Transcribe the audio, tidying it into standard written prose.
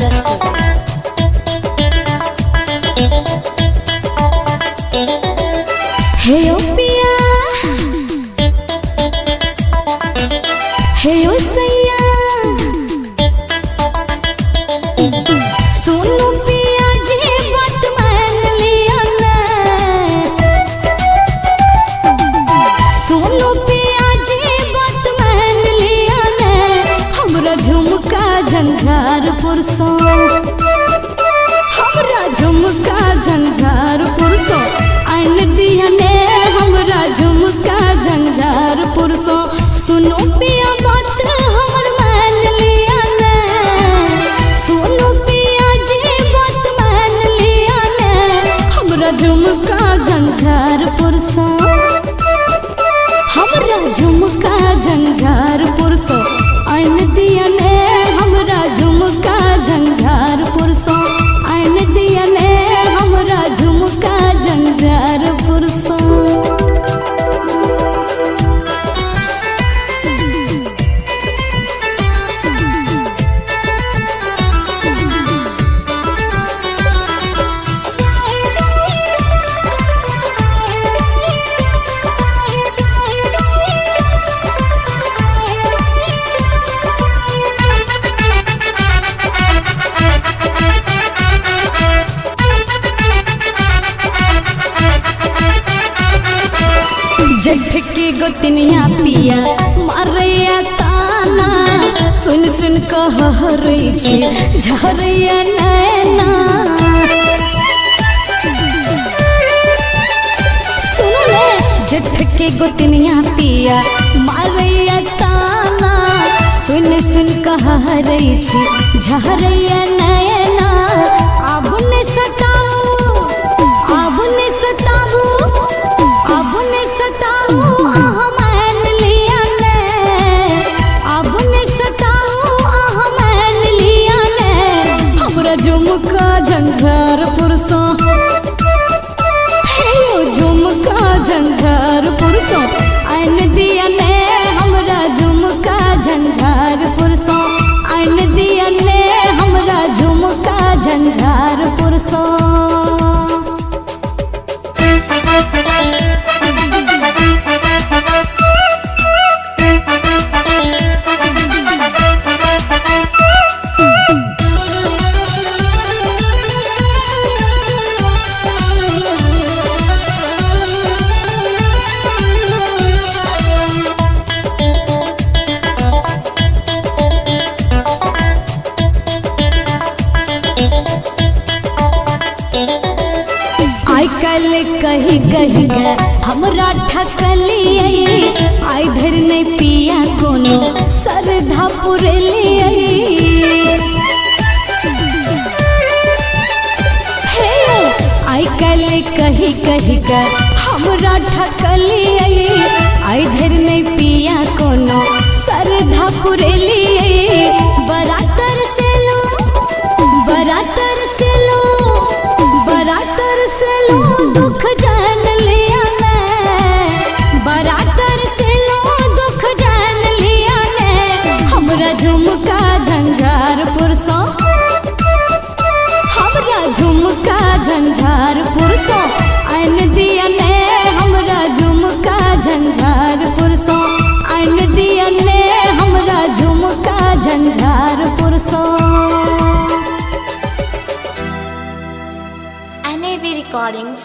प्रस्तुति। हे ओ पिया, हे ओ सैया, सुनु पिया जी बात मान लिया ना। सुनु पिया जी बात मान लिया ना, हमरा झुमका झंझारपुर सो, हमरा झुमका झंझारपुर सो आन दिया ने, हमरा झुमका झंझारपुर सो। सुनु पिया बात हमर मान लिया ने, सुनु पिया जी बात मान लिया ने, हमरा झुमका झंझारपुर सो, हमरा झुमका झंझारपुर सो आन दिया ने, हमरा झुमका झंझारपुर सो आन दिया ने, हमरा झुमका झंझारपुर सो। जेठ की गोतनिया पिया मारैया ताना, सुन सुन कह छी झरैया नैना। सुन ले जेठ की गोतनिया पिया मारैया ताना, सुन सुन कह छी झरैया नैना। आब ने सताऊ, आब ने सताबू, अब ने सताऊ अहाँ मान लिया ने, अब ने सताऊ अहाँ मान लिया ने, हमरा झुमका झंझारपुर सो, हे यो झुमका झंझारपुर सो आन दिया ने, हमरा झुमका झंझारपुर सो आन दिया ने, हमरा झुमका झंझारपुर सो। आई कल कही कही गे हमरा ठकलियै, आई धरि नहीं पिया कोनो सरधा पुरलियै। हे आई कल कही कही गे हमरा ठकलियै, आई धरि नहीं पिया कोनो सरधा पुरलियै। बरातर से लो, बरातर से लो, बरातर से लो दुख जान लिया ने, बरातर से लो दुख जान लिया ने, हमरा झुमका झंझारपुर सो, हमरा झुमका झंझारपुर सो आन दिया ने, हमरा झुमका झंझारपुर सो आन दिया ने, हमरा झुमका झंझारपुर सो। NAV Recordings।